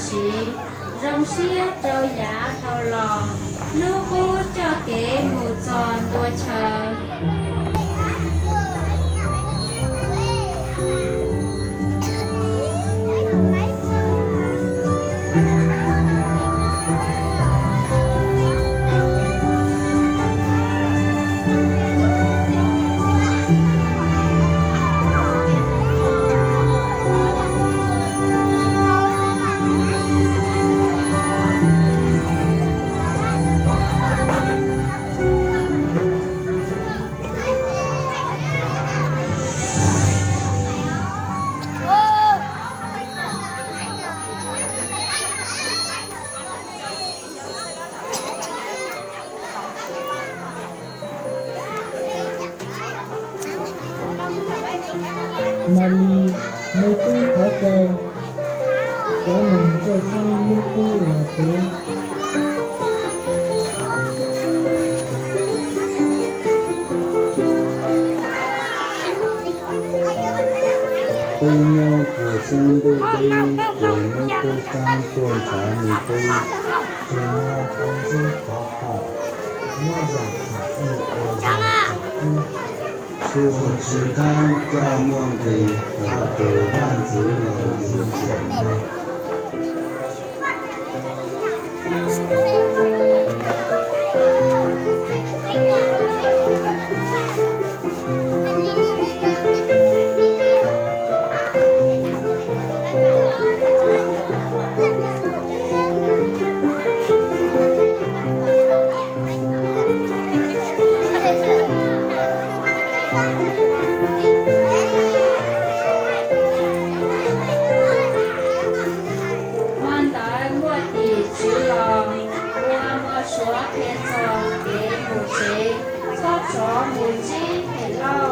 siv, zoo siab rau yav dhau los, lub qub coj kev mus txog ntua chaw. Mas li, neb twb thov kawg, cov neeg tuaj saib neb twb los kev. Peb nyob puag xeeb ntuj teb, puag nub qub qab tuaj ntshav me tub, tsis muaj qhov ntsib thov pom, muab zam txim ua zam txim ub. Txhua tsis qab coj muaj nqis, thaum tus vaj ntxwv los ntxim ntxias. Hmo ntawd muaj tim tswv los ua npau suav qhia txog kev mus tsev, txhob rov mus ntsib phem lauj.